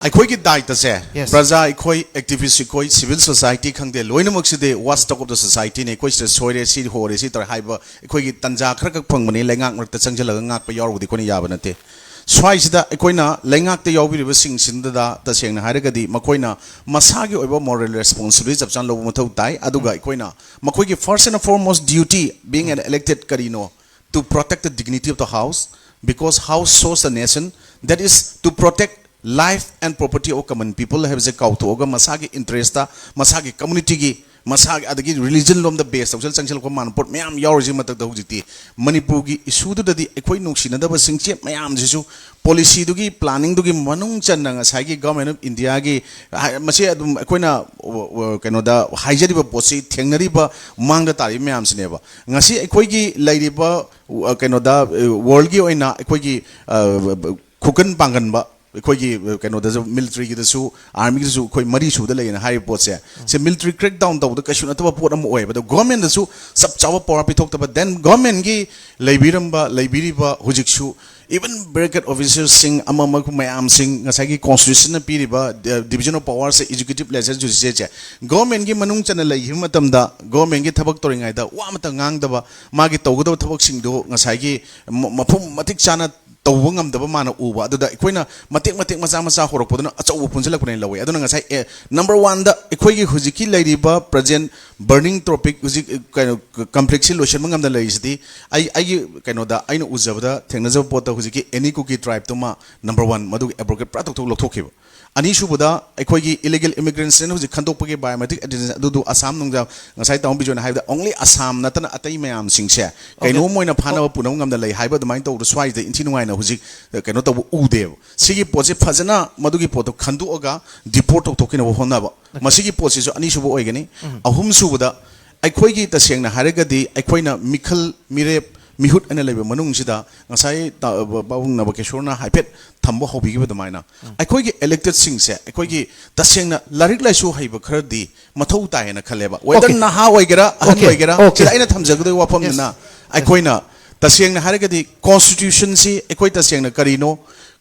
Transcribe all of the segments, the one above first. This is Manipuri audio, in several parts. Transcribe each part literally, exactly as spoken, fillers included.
ꯑꯩꯈꯣꯏꯒꯤ ꯗꯥꯏꯇꯁꯦ Yes. ꯄ꯭ꯔꯖꯥ ꯑꯩꯈꯣꯏ, ꯑꯦꯛꯇꯤꯚꯤꯁ꯭ꯠ ꯑꯩꯈꯣꯏ, ꯁꯤꯚꯤꯜ ꯁꯣꯁꯥꯏꯇꯤ ꯈꯪꯗꯦ, ꯂꯣꯏꯅꯃꯛꯁꯤꯗꯤ ꯋꯥꯆ ꯗꯣꯒ ꯑꯣꯐ ꯗ ꯁꯣꯁꯥꯏꯇꯤꯅꯤ꯫ ꯑꯩꯈꯣꯏ ꯁꯤꯗ ꯁꯣꯏꯔꯦ, ꯁꯤ ꯍꯣꯔꯦ, ꯁꯤ ꯇꯧꯔꯦ ꯍꯥꯏꯕ ꯑꯩꯈꯣꯏꯒꯤ ꯇꯟꯖꯥ ꯈꯔꯈꯛ ꯐꯪꯕꯅꯤ ꯂꯩꯉꯥꯛ ꯃꯔꯛꯇ ꯆꯪꯁꯤꯜꯂꯒ ꯉꯥꯛꯄ ꯌꯥꯎꯔꯨꯕꯗꯤ ꯑꯩꯈꯣꯏꯅ ꯌꯥꯕ ꯅꯠꯇꯦ꯫ ꯁ꯭ꯋꯥꯏꯁꯤꯗ ꯑꯩꯈꯣꯏꯅ ꯂꯩꯉꯥꯛꯇ ꯌꯥꯎꯕꯤꯔꯤꯕꯁꯤꯡꯁꯤꯗ ꯇꯁꯦꯡꯅ ꯍꯥꯏꯔꯒꯗꯤ ꯃꯈꯣꯏꯅ ꯃꯁꯥꯒꯤ ꯑꯣꯏꯕ ꯃꯣꯔꯦꯜ ꯔꯦꯁꯄꯣꯟꯁꯤꯕꯤꯂꯤꯇꯤ ꯆꯞ ꯆꯥꯅ ꯂꯧꯕ ꯃꯊꯧ ꯇꯥꯏ꯫ ꯑꯗꯨꯒ ꯑꯩꯈꯣꯏꯅ ꯃꯈꯣꯏꯒꯤ first and foremost duty being an elected ꯀꯔꯤꯅꯣ? To protect the dignity of the house, because house shows the nation, that is to protect life and property of common people ꯍꯥꯏꯕꯁꯦ ꯀꯥꯎꯊꯣꯛꯑꯒ ꯃꯁꯥꯒꯤ ꯏꯟꯇꯔꯦꯁꯇ, ꯃꯁꯥꯒꯤ ꯀꯝꯃꯨꯅꯤꯇꯤꯒꯤ, ꯃꯁꯥꯒꯤ ꯑꯗꯒꯤ ꯔꯤꯂꯤꯖꯟ ꯂꯣꯝꯗ ꯕꯦꯁ ꯇꯧꯁꯜ ꯆꯪꯁꯤꯜꯂꯛꯄ ꯃꯥꯟꯕ ꯄꯣꯠ ꯃꯌꯥꯝ ꯌꯥꯎꯔꯤꯁꯤ ꯃꯊꯛꯇ ꯍꯧꯖꯤꯛꯇꯤ ꯃꯅꯤꯄꯨꯔꯒꯤ ꯏꯁꯨꯗꯨꯗꯗꯤ ꯑꯩꯈꯣꯏ ꯅꯨꯡꯁꯤꯅꯗꯕꯁꯤꯡꯁꯦ ꯃꯌꯥꯝꯁꯤꯁꯨ ꯄꯣꯂꯤꯁꯤꯗꯨꯒꯤ ꯄ꯭ꯂꯥꯅꯤꯡꯗꯨꯒꯤ ꯃꯅꯨꯡ ꯆꯟꯅ ꯉꯁꯥꯏꯒꯤ ꯒꯚꯔꯟꯃꯦꯟ ꯑꯣꯐ ꯏꯟꯗꯤꯌꯥꯒꯤ ꯍꯥꯏ-, ꯃꯁꯤ ꯑꯗꯨꯝ ꯑꯩꯈꯣꯏꯅ ꯑꯣ, ꯑꯣ, ꯀꯩꯅꯣꯗ ꯍꯥꯏꯖꯔꯤꯕ ꯄꯣꯠꯁꯤ ꯊꯦꯡꯅꯔꯤꯕ ꯃꯥꯡꯗ ꯇꯥꯔꯤꯕ ꯃꯌꯥꯝꯁꯤꯅꯦꯕ꯫ ꯉꯁꯤ ꯑꯩꯈꯣꯏꯒꯤ ꯂꯩꯔꯤꯕ ꯑ, ꯀꯩꯅꯣꯗ ꯑ, ꯋꯥꯔꯜꯒꯤ ꯑꯣꯏꯅ ꯑꯩꯈꯣꯏꯒꯤ ꯑ, ꯈꯨꯀꯟ ꯄꯥꯡꯒꯟꯕ ꯑꯩꯈꯣꯏꯒꯤ ꯑ, ꯀꯩꯅꯣꯗꯁꯨ ꯃꯤꯂꯤꯇꯔꯤꯒꯤꯗꯁꯨ ꯑꯥꯔꯃꯤꯒꯤꯗꯁꯨ ꯑꯩꯈꯣꯏ ꯃꯔꯤ ꯁꯨꯕꯗ ꯂꯩꯌꯦꯅ ꯍꯥꯏꯔꯤꯕ ꯄꯣꯠꯁꯦ ꯁꯤ ꯃꯤꯂꯤꯇꯔꯤ ꯀ꯭ꯔꯦꯛ ꯗꯥꯎꯟ ꯇꯧꯕꯗ ꯀꯩꯁꯨ ꯅꯠꯇꯕ ꯄꯣꯠ ꯑꯃ ꯑꯣꯏꯌꯦꯕ꯫ ꯑꯗꯣ ꯒꯣꯔꯃꯦꯟꯗꯁꯨ ꯆꯞ ꯆꯥꯕ ꯄꯋꯥꯔ ꯄꯤꯊꯣꯛꯇꯕ, ꯗꯦꯟ ꯒꯣꯔꯃꯦꯟꯒꯤ ꯂꯩꯕꯤꯔꯝꯕ ꯂꯩꯕꯤꯔꯤꯕ ꯍꯧꯖꯤꯛꯁꯨ ꯏꯚꯟ ꯕ꯭ꯔꯦꯀꯦꯠ ꯑꯣꯐꯤꯁꯔꯁꯤꯡ ꯑꯃ ꯑꯃ ꯃꯌꯥꯝꯁꯤꯡ ꯉꯁꯥꯏꯒꯤ ꯀꯣꯟꯁꯇꯤꯇ꯭ꯌꯨꯁꯟꯅ ꯄꯤꯔꯤꯕ ꯗꯤꯕꯤꯖꯟ ꯑꯣꯐ ꯄꯋꯥꯔꯁꯦ ꯑꯦꯛꯖꯤꯀ꯭ꯌꯨꯇꯤꯞ ꯂꯦꯖꯤꯁꯂꯦꯆꯔꯁꯦ ꯒꯣꯔꯃꯦꯟꯒꯤ ꯃꯅꯨꯡ ꯆꯟꯅ ꯂꯩꯈꯤꯕ ꯃꯇꯝꯗ ꯒꯣꯔꯃꯦꯟꯒꯤ ꯊꯕꯛ ꯇꯧꯔꯤꯉꯩꯗ ꯋꯥ ꯑꯃꯇ ꯉꯥꯡꯗꯕ, ꯃꯥꯒꯤ ꯇꯧꯒꯗꯕ ꯊꯕꯛꯁꯤꯡꯗꯨ ꯉꯁꯥꯏꯒꯤ ꯃ- ꯃꯐꯝ ꯃꯇꯤꯛ ꯆꯥꯅ ꯇꯧꯕ ꯉꯝꯗꯕ ꯃꯥꯅ ꯎꯕ꯫ ꯑꯗꯨꯗ ꯑꯩꯈꯣꯏꯅ ꯃꯇꯦꯛ ꯃꯇꯦꯛ ꯃꯆꯥ ꯃꯆꯥ ꯍꯧꯔꯛꯄꯗꯨꯅ ꯑꯆꯧꯕ ꯄꯨꯟꯁꯤꯜꯂꯛꯄꯅꯦꯅ ꯂꯧꯋꯦ꯫ ꯑꯗꯨꯅ ꯉꯁꯥꯏ ꯑꯦ ꯅꯝꯕꯔ ꯋꯥꯟꯗ ꯑꯩꯈꯣꯏꯒꯤ ꯍꯧꯖꯤꯛꯀꯤ ꯂꯩꯔꯤꯕ ꯄ꯭ꯔꯖꯦꯟ ꯕꯔꯅꯤꯡ ꯇꯣꯄꯤꯛ ꯍꯧꯖꯤꯛ ꯑ, ꯀꯩꯅꯣ ꯀꯟꯐ꯭ꯂꯤꯛꯁꯤ ꯂꯣꯏꯁꯤꯟꯕ ꯉꯝꯗꯅ ꯂꯩꯔꯤꯁꯤꯗꯤ ꯑꯩ ꯑꯩꯒꯤ ꯀꯩꯅꯣꯗ ꯑꯩꯅ ꯎꯖꯕꯗ ꯊꯦꯡꯅꯖꯕ ꯄꯣꯠꯇ ꯍꯧꯖꯤꯛꯀꯤ ꯑꯦꯅꯤ ꯀꯨꯀꯤ ꯇ꯭ꯔꯥꯏꯕꯇꯨꯃ ꯅꯝꯕꯔ ꯋꯥꯟ ꯃꯗꯨꯒꯤ ꯑꯦꯕ꯭ꯔꯣꯒꯦꯠ ꯄꯨꯔꯥ ꯇꯧꯊꯣꯛ ꯂꯧꯊꯣꯛꯈꯤꯕ꯫ ꯑꯅꯤꯁꯨꯕꯗ ꯑꯩꯈꯣꯏꯒꯤ ꯏꯂꯤꯒꯦꯜ ꯏꯃꯤꯒ꯭ꯔꯦꯟꯁꯤꯅ ꯍꯧꯖꯤꯛ ꯈꯟꯗꯣꯛꯄꯒꯤ ꯕꯥꯏꯑꯣꯃꯦꯇ꯭ꯔꯤꯛ ꯑꯥꯏꯗꯦꯟꯇꯤꯇꯤ ꯑꯗꯨꯗꯨ ꯑꯁꯥꯝ ꯅꯨꯡꯖꯥ ꯉꯁꯥꯏ ꯇꯥꯃꯣ ꯕꯤꯖꯣꯏꯅ ꯍꯥꯏꯕꯗ only ꯑꯁꯥꯝ ꯅꯠꯇꯅ ꯑꯇꯩ ꯃꯌꯥꯝꯁꯤꯡꯁꯦ ꯀꯩꯅꯣꯝ ꯑꯣꯏꯅ ꯐꯥꯅꯕ ꯄꯨꯅꯕ ꯉꯝꯗꯅ ꯂꯩ ꯍꯥꯏꯕ ꯑꯗꯨꯃꯥꯏꯅ ꯇꯧꯕꯗ ꯁ꯭ꯋꯥꯏꯗ ꯏꯟꯊꯤ ꯅꯨꯡꯉꯥꯏꯅ ꯍꯧꯖꯤꯛ ꯑ, ꯀꯩꯅꯣ ꯇꯧꯕ ꯎꯗꯦꯕ꯫ ꯁꯤꯒꯤ ꯄꯣꯠꯁꯦ ꯐꯖꯅ ꯃꯗꯨꯒꯤ ꯄꯣꯠꯇꯣ ꯈꯟꯗꯣꯛꯑꯒ ꯗꯤꯄꯣꯔꯠ ꯇꯧꯊꯣꯛꯈꯤꯅꯕ ꯍꯣꯠꯅꯕ꯫ ꯃꯁꯤꯒꯤ ꯄꯣꯠꯁꯤꯁꯨ ꯑꯅꯤꯁꯨꯕ ꯑꯣꯏꯒꯅꯤ꯫ ꯑꯍꯨꯝꯁꯨꯕꯗ ꯑꯩꯈꯣꯏꯒꯤ ꯇꯁꯦꯡꯅ ꯍꯥꯏꯔꯒꯗꯤ ꯑꯩꯈꯣꯏꯅ ꯃꯤꯈꯜ ꯃꯤꯔꯦꯞ ꯃꯤꯍꯨꯠ ꯑꯅ ꯂꯩꯕ ꯃꯅꯨꯡꯁꯤꯗ ꯉꯁꯥꯏ ꯇ- ꯕ- ꯄꯥꯕꯨꯡ ꯅꯕꯀꯦꯁꯣꯔꯅ ꯍꯥꯏꯐꯦꯠ ꯊꯝꯕ ꯍꯧꯕꯤꯈꯤꯕ ꯑꯗꯨꯃꯥꯏꯅ ꯑꯩꯈꯣꯏꯒꯤ ꯏꯂꯦꯛꯇꯦꯠꯁꯤꯡꯁꯦ ꯑꯩꯈꯣꯏꯒꯤ ꯇꯁꯦꯡꯅ ꯂꯥꯏꯔꯤꯛ ꯂꯥꯏꯁꯨ ꯍꯩꯕ ꯈꯔꯗꯤ ꯃꯊꯧ ꯇꯥꯏꯌꯦꯅ ꯈꯜꯂꯦꯕ꯫ Weather Okay. ꯅꯍꯥ ꯑꯣꯏꯒꯦꯔꯥ ꯑꯍꯟ Okay. ꯑꯣꯏꯒꯦꯔꯥ Okay. ꯁꯤꯗ ꯑꯩꯅ ꯊꯝꯖꯒꯗꯣꯏ ꯋꯥꯐꯝꯗꯨꯅ ꯑꯩꯈꯣꯏꯅ ꯇꯁꯦꯡꯅ ꯍꯥꯏꯔꯒꯗꯤ ꯀꯣꯟꯁꯇꯤꯇ꯭ꯌꯨꯁꯟꯁꯤ ꯑꯩꯈꯣꯏ ꯇꯁꯦꯡꯅ ꯀꯔꯤꯅꯣ,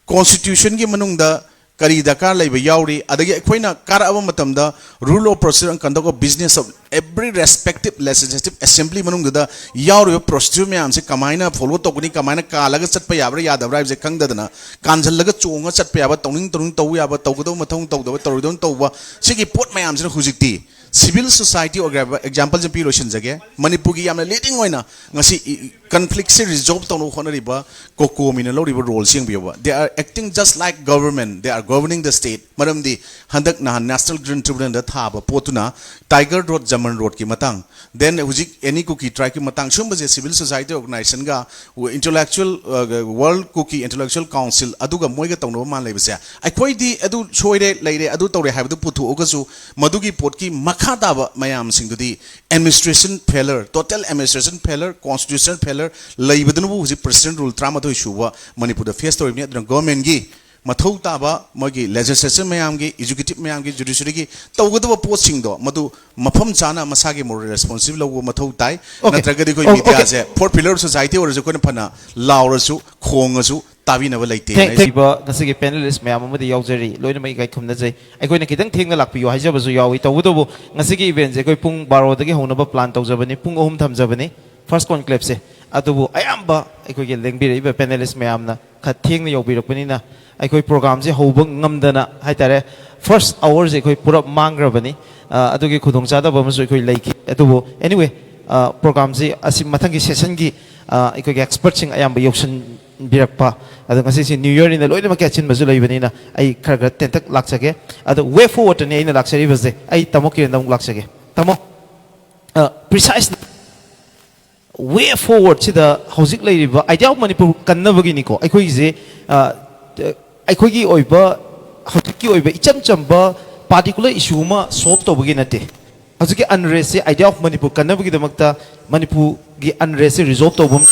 ꯀꯣꯟꯁꯇꯤꯇ꯭ꯌꯨꯁꯟꯒꯤ ꯃꯅꯨꯡꯗ ꯀꯔꯤ ꯗꯔꯀꯥꯔ ꯂꯩꯕ ꯌꯥꯎꯔꯤ, ꯑꯗꯒꯤ ꯑꯩꯈꯣꯏꯅ ꯀꯥꯔꯛꯑꯕ ꯃꯇꯝꯗ rule of procedure and conduct of business of every respective legislative assembly ꯃꯅꯨꯡꯗꯨꯗ ꯌꯥꯎꯔꯤꯕ procedure ꯃꯌꯥꯝꯁꯦ ꯀꯃꯥꯏꯅ follow ꯇꯧꯒꯅꯤ, ꯀꯃꯥꯏꯅ ꯀꯥꯜꯂꯒ ꯆꯠꯄ ꯌꯥꯕ꯭ꯔꯥ ꯌꯥꯗꯕ꯭ꯔꯥ ꯍꯥꯏꯕꯁꯦ ꯈꯪꯗꯗꯅ ꯀꯥꯟꯁꯤꯜꯂꯒ ꯆꯣꯡꯉ ꯆꯠꯄ ꯌꯥꯕ, ꯇꯧꯅꯤꯡ ꯇꯧꯅꯤꯡ ꯇꯧꯕ ꯌꯥꯕ, ꯇꯧꯒꯗꯧꯕ ꯃꯊꯧ ꯇꯧꯗꯕ, ꯇꯧꯔꯣꯏꯗꯧꯅ ꯇꯧꯕ, ꯁꯤꯒꯤ ꯄꯣꯠ ꯃꯌꯥꯝꯁꯤꯅ ꯍꯧꯖꯤꯛꯇꯤ civil society ꯑꯣꯏꯒꯦ ꯍꯥꯏꯕ example ꯁꯦ ꯄꯤ ꯂꯣꯏꯁꯤꯟꯖꯒꯦ꯫ ꯃꯅꯤꯄꯨꯔꯒꯤ ꯌꯥꯝꯅ leading ꯑꯣꯏꯅ ꯉꯁꯤ conflict ꯁꯦ resolve ꯇꯧꯅꯕ ꯍꯣꯠꯅꯔꯤꯕ COCOMI ꯅ ꯂꯧꯔꯤꯕ role say ꯌꯦꯡꯕꯤꯌꯨꯕ꯫ They are acting just like government, they are governing the state. ꯃꯔꯝꯗꯤ ꯍꯟꯗꯛ ꯅꯍꯥꯟ National Green Tribunal ꯗ ꯊꯥꯕ ꯄꯣꯠꯇꯨꯅ Tiger Road, Jaman Road ꯀꯤ ꯃꯇꯥꯡ, then ꯍꯧꯖꯤꯛ any Kuki tribe ꯀꯤ ꯃꯇꯥꯡ, ꯁꯤꯒꯨꯝꯕꯁꯦ civil society organization ꯒ intellectual, ꯑ, World Kuki Intellectual Council ꯑꯗꯨꯒ ꯃꯣꯏꯒ ꯇꯧꯅꯕ ꯃꯥꯜ ꯂꯩꯕꯁꯦ, ꯑꯩꯈꯣꯏꯗꯤ ꯑꯗꯨ ꯁꯣꯏꯔꯦ, ꯂꯩꯔꯦ, ꯑꯗꯨ ꯇꯧꯔꯦ ꯍꯥꯏꯕꯗꯨ ꯄꯨꯊꯣꯛꯑꯒꯁꯨ ꯃꯗꯨꯒꯤ ꯄꯣꯠꯀꯤ ꯃꯈꯥ ꯇꯥꯕ ꯃꯌꯥꯝꯁꯤꯡꯗꯨꯗꯤ administration failure, total administration failure, constitutional failure ꯂꯩꯕꯗꯨꯅꯕꯨ ꯍꯧꯖꯤꯛ President Rule ꯇꯔꯥꯃꯥꯊꯣꯏ ꯁꯨꯕ ꯃꯅꯤꯄꯨꯔꯗ face ꯇꯧꯔꯤꯕꯅꯤ꯫ ꯑꯗꯨꯅ government ꯒꯤ ꯃꯊꯧ ꯇꯥꯕ ꯃꯣꯏꯒꯤ legislature ꯃꯌꯥꯝꯒꯤ, executive ꯃꯌꯥꯝꯒꯤ, judiciary ꯒꯤ ꯇꯧꯒꯗꯕ ꯄꯣꯠꯁꯤꯡꯗꯣ ꯃꯗꯨ ꯃꯐꯝ ꯆꯥꯅ ꯃꯁꯥꯒꯤ moral responsibility ꯂꯧꯕ ꯃꯊꯧ ꯇꯥꯏ꯫ Okay. ꯅꯠꯇ꯭ꯔꯒꯗꯤ ꯑꯩꯈꯣꯏ Okay, okay. Media ꯁꯦ four pillar society ꯑꯣꯏꯔꯁꯨ ꯑꯩꯈꯣꯏꯅ ꯐꯅ ꯂꯥꯎꯔꯁꯨ ꯈꯣꯡꯉꯁꯨ ꯇꯥꯕꯤꯅꯕ ꯂꯩꯇꯦ꯫ ꯊꯦꯡ-, ꯊꯦꯡꯕ ꯉꯁꯤꯒꯤ panelist ꯃꯌꯥꯝ ꯑꯃꯗꯤ ꯌꯥꯎꯖꯔꯤ, ꯂꯣꯏꯅꯃꯛ ꯏꯀꯥꯏ ꯈꯨꯝꯅꯖꯩ꯫ ꯑꯩꯈꯣꯏꯅ ꯈꯤꯇꯪ ꯊꯦꯡꯅ ꯂꯥꯛꯄꯤꯌꯨ ꯍꯥꯏꯖꯕꯁꯨ ꯌꯥꯎꯏ, ꯇꯧꯕꯇꯕꯨ ꯉꯁꯤꯒꯤ event ꯁꯦ ꯑꯩꯈꯣꯏ ꯄꯨꯡ ꯕꯥꯔꯣꯗꯒꯤ ꯍꯧꯅꯕ plan ꯇꯧꯖꯕꯅꯤ, ꯄꯨꯡ ꯑꯍꯨꯝ ꯊꯝꯖꯕꯅꯤ first conclave ꯁꯦ꯫ ꯑꯗꯨꯕꯨ ꯑꯌꯥꯝꯕ ꯑꯩꯈꯣꯏꯒꯤ ꯂꯦꯡꯕꯤꯔꯛꯏꯕ panelist ꯃꯌꯥꯝꯅ ꯈꯔ ꯊꯦꯡꯅ ꯌꯧꯕꯤꯔꯛꯄꯅꯤꯅ ꯑꯩꯈꯣꯏ program ꯁꯦ ꯍꯧꯕ ꯉꯝꯗꯅ ꯍꯥꯏꯇꯥꯔꯦ, first hour ꯁꯦ ꯑꯩꯈꯣꯏ ꯄꯨꯔꯞ ꯃꯥꯡꯈ꯭ꯔꯕꯅꯤ꯫ ꯑ, ꯑꯗꯨꯒꯤ ꯈꯨꯗꯣꯡꯆꯥꯗꯕ ꯑꯃꯁꯨ ꯑꯩꯈꯣꯏ ꯂꯩꯈꯤ꯫ ꯑꯗꯨꯕꯨ anyway, ꯑ, program ꯁꯤ ꯑꯁꯤ ꯃꯊꯪꯒꯤ session ꯒꯤ, ꯑ, ꯑꯩꯈꯣꯏꯒꯤ expert ꯁꯤꯡ ꯑꯌꯥꯝꯕ ꯌꯧꯁꯤꯟꯕꯤꯔꯛꯄ, ꯑꯗꯣ ꯉꯁꯤꯁꯤ New Year ꯅꯤꯅ ꯂꯣꯏꯅꯃꯛꯀꯤ ꯑꯆꯤꯟꯕꯁꯨ ꯂꯩꯕꯅꯤꯅ ꯑꯩ ꯈꯔ ꯈꯔ ꯇꯦꯟꯇꯛ ꯂꯥꯛꯆꯒꯦ꯫ ꯑꯗꯣ way forward ꯇꯅꯤ ꯑꯩꯅ ꯂꯥꯛꯆꯔꯤꯕꯁꯦ꯫ ꯑꯩ ꯇꯥꯃꯣ ꯀꯤꯔꯟꯗ ꯑꯃꯨꯛ ꯂꯥꯛꯆꯒꯦ꯫ ꯇꯥꯃꯣ, ꯑ, precisely way forward ꯁꯤꯗ ꯍꯧꯖꯤꯛ ꯂꯩꯔꯤꯕ idea of ꯃꯅꯤꯄꯨꯔ ꯀꯟꯅꯕꯒꯤꯅꯤꯀꯣ꯫ ꯑꯩꯈꯣꯏꯒꯤꯁꯦ, ꯑ, ꯑꯩꯈꯣꯏꯒꯤ ꯑꯣꯏꯕ, ꯍꯧꯖꯤꯛꯀꯤ ꯑꯣꯏꯕ ꯏꯆꯝ ꯆꯝꯕ particular issue ꯑꯃ solve ꯇꯧꯕꯒꯤ ꯅꯠꯇꯦ꯫ ꯍꯧꯖꯤꯛꯀꯤ unrest say idea of Manipur ꯀꯟꯅꯕꯒꯤꯗꯃꯛꯇ ꯃꯅꯤꯄꯨꯔꯒꯤ unrest ꯁꯦ resolve ꯇꯧꯕ ꯑꯃ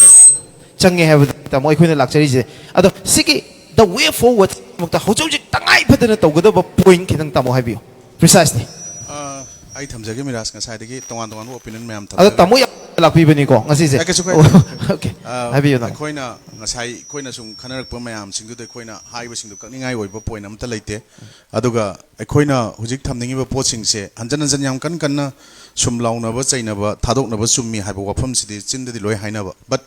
ꯆꯪꯉꯦ ꯍꯥꯏꯕꯗ ꯇꯥꯃꯣ ꯑꯩꯈꯣꯏꯅ ꯂꯥꯛꯆꯔꯤꯁꯦ꯫ ꯑꯗꯣ ꯁꯤꯒꯤ the way forward ꯗꯃꯛꯇ ꯍꯧꯖꯤꯛ ꯍꯧꯖꯤꯛ ꯇꯉꯥꯏ ꯐꯗꯅ ꯇꯧꯒꯗꯕ point ꯈꯤꯇꯪ ꯇꯥꯃꯣ ꯍꯥꯏꯕꯤꯌꯨ꯫ Precisely꯫ ꯑ, ꯑꯩ ꯊꯝꯖꯒꯦ ꯃꯤꯔꯥꯖ, ꯉꯁꯥꯏꯗꯒꯤ ꯇꯣꯉꯥꯟ ꯇꯣꯉꯥꯟꯕ ꯑꯣꯄꯤꯅꯤꯌꯟ ꯃꯌꯥꯝ ꯑꯗꯣ ꯊꯝꯖꯔꯦ꯫ ꯇꯥꯃꯣ ꯌꯥꯝ ꯂꯥꯛꯄꯤꯕꯅꯤꯀꯣ ꯉꯁꯤꯁꯦ꯫ ꯑꯦ, ꯀꯩꯁꯨ ꯀꯥꯏꯗꯦ꯫ Okay, ꯑ, ꯍꯥꯏꯕꯤꯌꯨ ꯇꯥꯃꯣ꯫ ꯑꯩꯈꯣꯏꯅ ꯉꯁꯥꯏ ꯑꯩꯈꯣꯏꯅ ꯁꯨꯝ ꯈꯟꯅꯔꯛꯄ ꯃꯌꯥꯝꯁꯤꯡꯗꯨꯗ ꯑꯩꯈꯣꯏꯅ ꯍꯥꯏꯕꯁꯤꯡꯗꯨ ꯀꯛꯅꯤꯡꯉꯥꯏ ꯑꯣꯏꯕ ꯄꯣꯏꯟ ꯑꯃꯠꯇ ꯂꯩꯇꯦ꯫ ꯑꯗꯨꯒ ꯑꯩꯈꯣꯏꯅ ꯍꯧꯖꯤꯛ ꯊꯝꯅꯤꯡꯉꯤꯕ ꯄꯣꯠꯁꯤꯡꯁꯦ ꯍꯟꯖꯟ ꯍꯟꯖꯟ ꯌꯥꯝ ꯀꯟ ꯀꯟꯅ ꯁꯨꯝ ꯂꯥꯎꯅꯕ ꯆꯩꯅꯕ ꯊꯥꯗꯣꯛꯅꯕ ꯆꯨꯝꯃꯤ ꯍꯥꯏꯕ ꯋꯥꯐꯝꯁꯤꯗꯤ ꯆꯤꯟꯗꯗꯤ ꯂꯣꯏ ꯍꯥꯏꯅꯕ, ꯕꯠ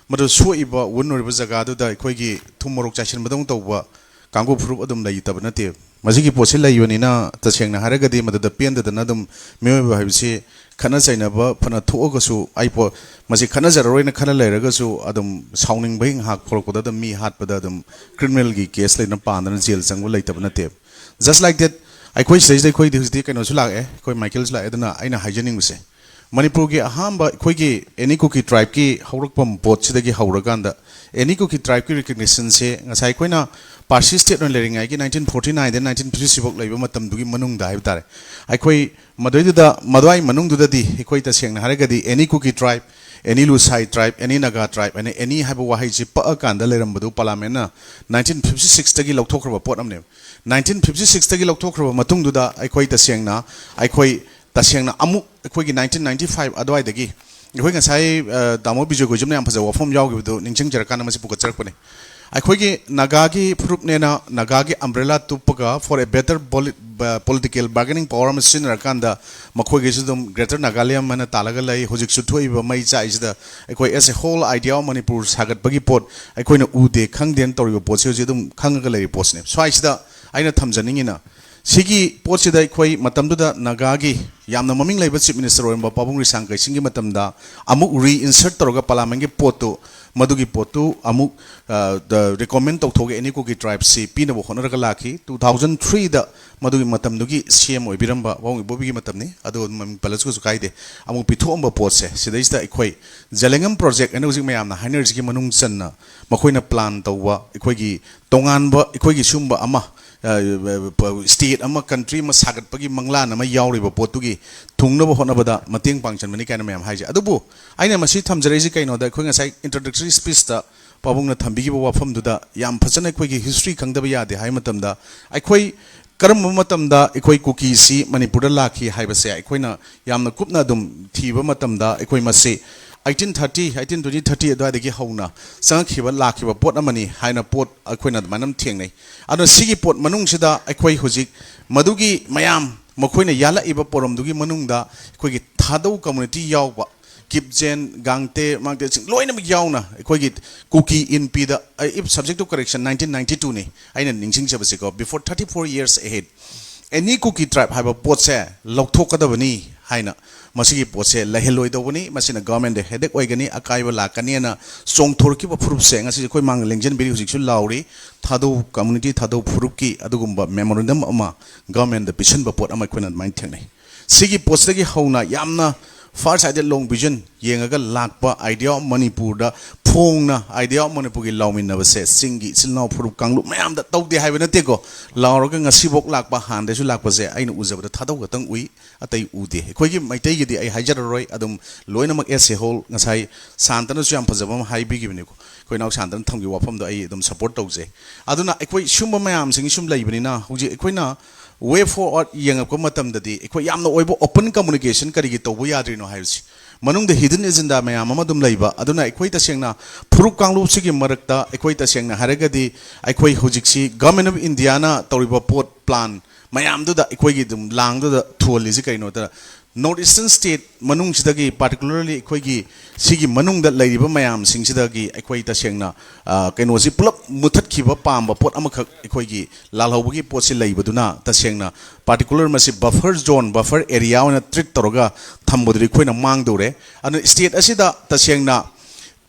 ꯃꯗꯨ ꯁꯣꯛꯏꯕ ꯋꯨꯟ ꯑꯣꯏꯔꯤꯕ ꯖꯒꯥꯗꯨꯗ ꯑꯩꯈꯣꯏꯒꯤ ꯊꯨꯝ ꯃꯣꯔꯣꯛ ꯆꯥꯏꯁꯤꯟꯕꯗꯧꯅ ꯇꯧꯕ ꯀꯥꯡꯕꯨ ꯐꯨꯔꯨꯞ ꯑꯗꯨꯝ ꯂꯩꯇꯕ ꯅꯠꯇꯦ꯫ ꯃꯁꯤꯒꯤ ꯄꯣꯠꯁꯤ ꯂꯩꯕꯅꯤꯅ ꯇꯁꯦꯡꯅ ꯍꯥꯏꯔꯒꯗꯤ ꯃꯗꯨꯗ ꯄꯦꯟꯗꯗꯅ ꯑꯗꯨꯝ ꯃꯤꯑꯣꯏꯕ ꯍꯥꯏꯕꯁꯤ ꯈꯠꯅ ꯆꯩꯅꯕ ꯐꯅ ꯊꯣꯛꯑꯒꯁꯨ ꯑꯩ ꯄꯣ-, ꯃꯁꯤ ꯈꯠꯅꯖꯔꯔꯣꯏꯅ ꯈꯜꯂ ꯂꯩꯔꯒꯁꯨ ꯑꯗꯨꯝ ꯁꯥꯎꯅꯤꯡꯕꯒꯤ ꯉꯥꯏꯍꯥꯛ ꯊꯣꯛꯂꯛꯄꯗ ꯑꯗꯨꯝ ꯃꯤ ꯍꯥꯠꯄꯗ ꯑꯗꯨꯝ ꯀ꯭ꯔꯤꯃꯤꯅꯦꯜꯒꯤ ꯀꯦꯁ ꯂꯩꯅ ꯄꯥꯟꯗꯅ ꯖꯦꯜ ꯆꯪꯕ ꯂꯩꯇꯕ ꯅꯠꯇꯦ꯫ Just like that, ꯑꯩꯈꯣꯏ ꯁꯤꯗꯩꯁꯤꯗ ꯑꯩꯈꯣꯏꯗꯤ ꯍꯧꯖꯤꯛꯇꯤ ꯀꯩꯅꯣꯁꯨ ꯂꯥꯛꯑꯦ, ꯑꯩꯈꯣꯏ ꯃꯥꯏꯀꯦꯜꯁꯨ ꯂꯥꯛꯑꯦ꯫ ꯑꯗꯨꯅ ꯑꯩꯅ ꯍꯥꯏꯖꯅꯤꯡꯕꯁꯦ, ꯃꯅꯤꯄꯨꯔꯒꯤ ꯑꯍꯥꯟꯕ ꯑꯩꯈꯣꯏꯒꯤ ꯑꯦꯅꯤ ꯀꯨꯀꯤ ꯇ꯭ꯔꯥꯏꯕꯀꯤ ꯍꯧꯔꯛꯐꯝ ꯄꯣꯠꯁꯤꯗꯒꯤ ꯍꯧꯔꯀꯥꯟꯗ ꯑꯦꯅꯤ ꯀꯨꯀꯤ ꯇ꯭ꯔꯥꯏꯕꯀꯤ ꯔꯤꯀꯒꯅꯤꯁꯟꯁꯦ ꯉꯁꯥꯏ ꯑꯩꯈꯣꯏꯅ ꯄꯥꯔꯁꯤ ꯁ꯭ꯇꯦꯠ ꯑꯣꯏꯅ ꯂꯩꯔꯤꯉꯩꯒꯤ ꯅꯥꯏꯟꯇꯤꯟ ꯐꯣꯔꯇꯤ ꯅꯥꯏꯟꯗ ꯅꯥꯏꯟꯇꯤꯟ ꯐꯤꯐꯇꯤ ꯁꯤꯛꯁ ꯐꯥꯎ ꯂꯩꯕ ꯃꯇꯝꯗꯨꯒꯤ ꯃꯅꯨꯡꯗ ꯍꯥꯏꯕ ꯇꯥꯔꯦ, ꯑꯩꯈꯣꯏ ꯃꯗꯨꯏꯗꯨꯗ, ꯃꯗꯨꯋꯥꯏ ꯃꯅꯨꯡꯗꯨꯗꯗꯤ ꯑꯩꯈꯣꯏ ꯇꯁꯦꯡꯅ ꯍꯥꯏꯔꯒꯗꯤ ꯑꯦꯅꯤ ꯀꯨꯀꯤ ꯇ꯭ꯔꯥꯏꯕ, ꯑꯦꯅꯤ ꯂꯨꯁꯥꯏ ꯇ꯭ꯔꯥꯏꯕ, ꯑꯦꯅꯤ ꯅꯥꯒꯥ ꯇ꯭ꯔꯥꯏꯕ, ꯑꯦꯅꯤ, ꯑꯦꯅꯤ ꯍꯥꯏꯕ ꯋꯥꯍꯩꯁꯤ ꯄꯛꯑꯀꯥꯟꯗ ꯂꯩꯔꯝꯕꯗꯨ ꯄꯥꯔꯂꯥꯃꯦꯟꯅ ꯅꯥꯏꯟꯇꯤꯟ ꯐꯤꯐꯇꯤ ꯁꯤꯛꯁꯇꯒꯤ ꯂꯧꯊꯣꯛꯈ꯭ꯔꯕ ꯄꯣꯠ ꯑꯃꯅꯦꯕ꯫ ꯅꯥꯏꯟꯇꯤꯟ ꯐꯤꯐꯇꯤ ꯁꯤꯛꯁꯇꯒꯤ ꯂꯧꯊꯣꯛꯈ꯭ꯔꯕ ꯃꯇꯨꯡꯗꯨꯗ ꯑꯩꯈꯣꯏ ꯇꯁꯦꯡꯅ, ꯑꯩꯈꯣꯏ ꯇꯁꯦꯡꯅ ꯑꯃꯨꯛ ꯑꯩꯈꯣꯏꯒꯤ ꯅꯥꯏꯟꯇꯤꯟ ꯅꯥꯏꯟꯇꯤ ꯐꯥꯏꯚ ꯑꯗꯨꯋꯥꯏꯗꯒꯤ ꯑꯩꯈꯣꯏ ꯉꯁꯥꯏ, ꯑ, ꯇꯥꯃꯣ ꯕꯤꯖꯣꯏ ꯒꯣꯏꯖꯝꯅ ꯌꯥꯝ ꯐꯖꯕ ꯋꯥꯐꯝ ꯌꯥꯎꯈꯤꯕꯗꯨ ꯅꯤꯡꯁꯤꯡꯖꯔꯀꯥꯟꯗ ꯃꯁꯤ ꯄꯨꯈꯠꯆꯔꯛꯄꯅꯤ꯫ ꯑꯩꯈꯣꯏꯒꯤ ꯅꯥꯒꯥꯒꯤ ꯐꯨꯔꯨꯞꯅꯦꯅ ꯅꯥꯒꯥꯒꯤ umbrella ꯇꯨꯞꯄꯒ for a better poli-, ꯕ-, political bargaining power ꯑꯃ ꯁꯤꯖꯤꯟꯅꯔꯀꯥꯟꯗ ꯃꯈꯣꯏꯒꯤꯁꯨ ꯑꯗꯨꯝ Greater Nagaland ꯍꯥꯏꯅ ꯇꯥꯜꯂꯒ ꯂꯩ꯫ ꯍꯧꯖꯤꯛꯁꯨ ꯊꯣꯛꯏꯕ ꯃꯩ ꯆꯥꯛꯏꯁꯤꯗ ꯑꯩꯈꯣꯏ as a whole idea of Manipur ꯁꯥꯒꯠꯄꯒꯤ ꯄꯣꯠ ꯑꯩꯈꯣꯏꯅ ꯎꯗꯦ ꯈꯪꯗꯦꯅ ꯇꯧꯔꯤꯕ ꯄꯣꯠꯁꯤ ꯍꯧꯖꯤꯛ ꯑꯗꯨꯝ ꯈꯪꯉꯒ ꯂꯩꯔꯤꯕ ꯄꯣꯠꯁꯤꯅꯦ꯫ ꯁ꯭ꯋꯥꯏꯁꯤꯗ ꯑꯩꯅ ꯊꯝꯖꯅꯤꯡꯉꯤꯅ ꯁꯤꯒꯤ ꯄꯣꯠꯁꯤꯗ ꯑꯩꯈꯣꯏ ꯃꯇꯝꯗꯨꯗ ꯅꯥꯒꯥꯒꯤ ꯌꯥꯝꯅ ꯃꯃꯤꯡ ꯂꯩꯕ ꯆꯤꯐ ꯃꯤꯅꯤꯁꯇꯔ ꯑꯣꯏꯔꯝꯕ ꯄꯥꯕꯨꯡ ꯔꯤꯁꯥꯡ ꯀꯩꯁꯤꯡꯒꯤ ꯃꯇꯝꯗ ꯑꯃꯨꯛ ꯔꯤꯏꯟꯁꯔꯠ ꯇꯧꯔꯒ ꯄꯥꯔꯂꯥꯃꯦꯟꯒꯤ ꯄꯣꯠꯇꯨ, ꯃꯗꯨꯒꯤ ꯄꯣꯠꯇꯨ ꯑꯃꯨꯛ, ꯑ, ꯗ ꯔꯤꯀꯃꯦꯟ ꯇꯧꯊꯣꯛꯑꯒ ꯑꯦꯅꯤ ꯀꯨꯀꯤ ꯇ꯭ꯔꯥꯏꯕꯁꯤ ꯄꯤꯅꯕ ꯍꯣꯠꯅꯔꯒ ꯂꯥꯛꯈꯤ꯫ ꯇꯨ ꯊꯥꯎꯖꯟ ꯊ꯭ꯔꯤꯗ ꯃꯗꯨꯒꯤ ꯃꯇꯝꯗꯨꯒꯤ ꯁꯤ ꯑꯦꯝ ꯑꯣꯏꯕꯤꯔꯝꯕ ꯄꯥꯕꯨꯡ ꯏꯕꯣꯕꯤꯒꯤ ꯃꯇꯝꯅꯤ꯫ ꯑꯗꯨ ꯃꯃꯤꯡ ꯄꯜꯂꯁꯨ ꯀꯩꯁꯨ ꯀꯥꯏꯗꯦ꯫ ꯑꯃꯨꯛ ꯄꯤꯊꯣꯛꯑꯝꯕ ꯄꯣꯠꯁꯦ ꯁꯤꯗꯩꯁꯤꯗ ꯑꯩꯈꯣꯏ ꯖꯦꯂꯦꯡꯉꯝ ꯄ꯭ꯔꯣꯖꯦꯛ ꯍꯥꯏꯅ ꯍꯧꯖꯤꯛ ꯃꯌꯥꯝꯅ ꯍꯥꯏꯅꯔꯤꯁꯤꯒꯤ ꯃꯅꯨꯡ ꯆꯟꯅ ꯃꯈꯣꯏꯅ ꯄ꯭ꯂꯥꯟ ꯇꯧꯕ ꯑꯩꯈꯣꯏꯒꯤ ꯇꯣꯉꯥꯟꯕ ꯑꯩꯈꯣꯏꯒꯤ ꯁꯤꯒꯨꯝꯕ ꯑꯃ, ꯑ, ꯁ꯭ꯇꯦꯠ ꯑꯃ, ꯀꯟꯇ꯭ꯔꯤ ꯑꯃ ꯁꯥꯒꯠꯄꯒꯤ ꯃꯪꯂꯥꯟ ꯑꯃ ꯌꯥꯎꯔꯤꯕ ꯄꯣꯠꯇꯨꯒꯤ ꯊꯨꯡꯅꯕ ꯍꯣꯠꯅꯕꯗ ꯃꯇꯦꯡ ꯄꯥꯡꯁꯤꯟꯕꯅꯤ ꯀꯥꯏꯅ ꯃꯌꯥꯝ ꯍꯥꯏꯁꯦ꯫ ꯑꯗꯨꯕꯨ ꯑꯩꯅ ꯃꯁꯤ ꯊꯝꯖꯔꯛꯏꯁꯤ ꯀꯩꯅꯣꯗ ꯑꯩꯈꯣꯏ ꯉꯁꯥꯏ ꯏꯟꯇ꯭ꯔꯣꯗꯛꯇꯔꯤ ꯁ꯭ꯄꯤꯆꯇ ꯄꯥꯕꯨꯡꯅ ꯊꯝꯕꯤꯈꯤꯕ ꯋꯥꯐꯝꯗꯨꯗ ꯌꯥꯝ ꯐꯖꯅ ꯑꯩꯈꯣꯏꯒꯤ ꯍꯤꯁꯇ꯭ꯔꯤ ꯈꯪꯗꯕ ꯌꯥꯗꯦ ꯍꯥꯏ ꯃꯇꯝꯗ ꯑꯩꯈꯣꯏ ꯀꯔꯝꯕ ꯃꯇꯝꯗ ꯑꯩꯈꯣꯏ ꯀꯨꯀꯤꯁꯤ ꯃꯅꯤꯄꯨꯔꯗ ꯂꯥꯛꯈꯤ ꯍꯥꯏꯕꯁꯦ ꯑꯩꯈꯣꯏꯅ ꯌꯥꯝꯅ ꯀꯨꯞꯅ ꯑꯗꯨꯝ ꯊꯤꯕ ꯃꯇꯝꯗ ꯑꯩꯈꯣꯏ ꯃꯁꯤ eighteen thirty, eighteen twenty, thirty ꯑꯗꯨꯋꯥꯏꯗꯒꯤ ꯍꯧꯅ ꯆꯪꯉꯛꯈꯤꯕ, ꯂꯥꯛꯈꯤꯕ ꯄꯣꯠ ꯑꯃꯅꯤ ꯍꯥꯏꯅ ꯄꯣꯠ ꯑꯩꯈꯣꯏꯅ ꯑꯗꯨꯃꯥꯏꯅ ꯑꯗꯨꯝ ꯊꯦꯡꯅꯩ꯫ ꯑꯗꯨꯅ ꯁꯤꯒꯤ ꯄꯣꯠ ꯃꯅꯨꯡꯁꯤꯗ ꯑꯩꯈꯣꯏ ꯍꯧꯖꯤꯛ ꯃꯗꯨꯒꯤ ꯃꯌꯥꯝ ꯃꯈꯣꯏꯅ ꯌꯥꯜꯂꯛꯏꯕ ꯄꯣꯔꯝꯗꯨꯒꯤ ꯃꯅꯨꯡꯗ ꯑꯩꯈꯣꯏꯒꯤ ꯊꯥꯗꯧ community ꯌꯥꯎꯕ, ꯀꯤꯞꯖꯦꯟ, ꯒꯥꯡꯇꯦ, ꯃꯥꯡꯇꯦꯁꯤꯡ ꯂꯣꯏꯅꯃꯛ ꯌꯥꯎꯅ ꯑꯩꯈꯣꯏꯒꯤ ꯀꯨꯀꯤ ꯏꯟꯄꯤꯗ, if subject to correction, nineteen ninety-two ꯅꯤ ꯑꯩꯅ ꯅꯤꯡꯁꯤꯡꯖꯕꯁꯤꯀꯣ, before thirty four years ahead, any Kuki tribe ꯍꯥꯏꯕ ꯄꯣꯠꯁꯦ ꯂꯧꯊꯣꯛꯀꯗꯕꯅꯤ ꯍꯥꯏꯅ, ꯃꯁꯤꯒꯤ ꯄꯣꯠꯁꯦ ꯂꯩꯍꯜꯂꯣꯏꯗꯧꯕꯅꯤ, ꯃꯁꯤꯅ government ꯗ headache ꯑꯣꯏꯒꯅꯤ, ꯑꯀꯥꯏꯕ ꯂꯥꯛꯀꯅꯤ ꯍꯥꯏꯅ ꯆꯣꯡꯊꯣꯔꯛꯈꯤꯕ ꯐꯨꯔꯨꯞꯁꯦ ꯉꯁꯤ ꯑꯩꯈꯣꯏ ꯃꯥꯡꯗ ꯂꯦꯡꯖꯟꯕꯤꯔꯤ, ꯍꯧꯖꯤꯛꯁꯨ ꯂꯥꯎꯔꯤ꯫ ꯊꯥꯗꯧ community, ꯊꯥꯗꯧ ꯐꯨꯔꯨꯞꯀꯤ ꯑꯗꯨꯒꯨꯝꯕ memorandum ꯑꯃ government ꯗ ꯄꯤꯁꯤꯟꯕ ꯄꯣꯠ ꯑꯃ ꯑꯩꯈꯣꯏꯅ ꯑꯗꯨꯃꯥꯏꯅ ꯊꯦꯡꯅꯩ꯫ ꯁꯤꯒꯤ ꯄꯣꯠꯁꯤꯗꯒꯤ ꯍꯧꯅ ꯌꯥꯝꯅ far sighted, long vision ꯌꯦꯡꯉꯒ ꯂꯥꯛꯄ idea of ꯃꯅꯤꯄꯨꯔꯗ ꯐꯣꯡꯅ idea of ꯃꯅꯤꯄꯨꯔꯒꯤ ꯂꯥꯎꯃꯤꯟꯅꯕꯁꯦ ꯆꯤꯡꯒꯤ ꯏꯆꯤꯜ ꯏꯅꯥꯎ ꯐꯨꯔꯨꯞ ꯀꯥꯡꯂꯨꯞ ꯃꯌꯥꯝꯗ ꯇꯧꯗꯦ ꯍꯥꯏꯕ ꯅꯠꯇꯦꯀꯣ, ꯂꯥꯎꯔꯒ ꯉꯁꯤꯐꯥꯎ ꯂꯥꯛꯄ, ꯍꯥꯟꯅꯗꯩꯁꯨ ꯂꯥꯛꯄꯁꯦ ꯑꯩꯅ ꯎꯖꯕꯗ ꯊꯥꯗꯧ ꯈꯛꯇꯪ ꯎꯏ, ꯑꯇꯩ ꯎꯗꯦ꯫ ꯑꯩꯈꯣꯏꯒꯤ ꯃꯩꯇꯩꯒꯤꯗꯤ ꯑꯩ ꯍꯥꯏꯖꯔꯔꯣꯏ, ꯑꯗꯨꯝ ꯂꯣꯏꯅꯃꯛ as a whole, ꯉꯁꯥꯏ ꯁꯥꯟꯇꯅꯁꯨ ꯌꯥꯝ ꯐꯖꯕ ꯑꯃ ꯍꯥꯏꯕꯤꯈꯤꯕꯅꯤꯀꯣ, ꯑꯩꯈꯣꯏ ꯏꯅꯥꯎ ꯁꯥꯟꯇꯅ ꯊꯝꯈꯤꯕ ꯋꯥꯐꯝꯗꯣ ꯑꯩ ꯑꯗꯨꯝ support ꯇꯧꯖꯩ꯫ ꯑꯗꯨꯅ ꯑꯩꯈꯣꯏ ꯁꯨꯝꯕ ꯃꯌꯥꯝꯁꯤꯡ ꯁꯨꯝ ꯂꯩꯕꯅꯤꯅ ꯍꯧꯖꯤꯛ ꯑꯩꯈꯣꯏꯅ way forward ꯌꯦꯡꯉꯛꯄ ꯃꯇꯝꯗꯗꯤ ꯑꯩꯈꯣꯏ ꯌꯥꯝꯅ ꯑꯣꯏꯕ open communication ꯀꯔꯤꯒꯤ ꯇꯧꯕ ꯌꯥꯗ꯭ꯔꯤꯅꯣ ꯍꯥꯏꯕꯁꯤ, ꯃꯅꯨꯡꯗ hidden agenda ꯃꯌꯥꯝ ꯑꯃ ꯑꯗꯨꯝ ꯂꯩꯕ꯫ ꯑꯗꯨꯅ ꯑꯩꯈꯣꯏ ꯇꯁꯦꯡꯅ ꯐꯨꯔꯨꯞ ꯀꯥꯡꯂꯨꯞꯁꯤꯒꯤ ꯃꯔꯛꯇ ꯑꯩꯈꯣꯏ ꯇꯁꯦꯡꯅ ꯍꯥꯏꯔꯒꯗꯤ ꯑꯩꯈꯣꯏ ꯍꯧꯖꯤꯛꯁꯤ Government of Indiaꯅ ꯇꯧꯔꯤꯕ ꯄꯣꯠ plan ꯃꯌꯥꯝꯗꯨꯗ ꯑꯩꯈꯣꯏꯒꯤ ꯑꯗꯨꯝ ꯂꯥꯡꯗꯨꯗ ꯊꯨꯍꯜꯂꯤꯁꯤ ꯀꯩꯅꯣꯗ, North Eastern state ꯃꯅꯨꯡꯁꯤꯗꯒꯤ, particularly ꯑꯩꯈꯣꯏꯒꯤ ꯁꯤꯒꯤ ꯃꯅꯨꯡꯗ ꯂꯩꯔꯤꯕ ꯃꯌꯥꯝꯁꯤꯡꯁꯤꯗꯒꯤ ꯑꯩꯈꯣꯏ ꯇꯁꯦꯡꯅ, ꯑ, ꯀꯩꯅꯣꯁꯤ ꯄꯨꯂꯞ ꯃꯨꯊꯠꯈꯤꯕ ꯄꯥꯝꯕ ꯄꯣꯠ ꯑꯃꯈꯛ ꯑꯩꯈꯣꯏꯒꯤ ꯂꯥꯜꯍꯧꯕꯒꯤ ꯄꯣꯠꯁꯤ ꯂꯩꯕꯗꯨꯅ, ꯇꯁꯦꯡꯅ particular ꯃꯁꯤ buffer zone, buffer area ꯑꯣꯏꯅ treat ꯇꯧꯔꯒ ꯊꯝꯕꯗꯨꯗꯤ ꯑꯩꯈꯣꯏꯅ ꯃꯥꯡꯗꯧꯔꯦ꯫ ꯑꯗꯨꯅ state ꯑꯁꯤꯗ ꯇꯁꯦꯡꯅ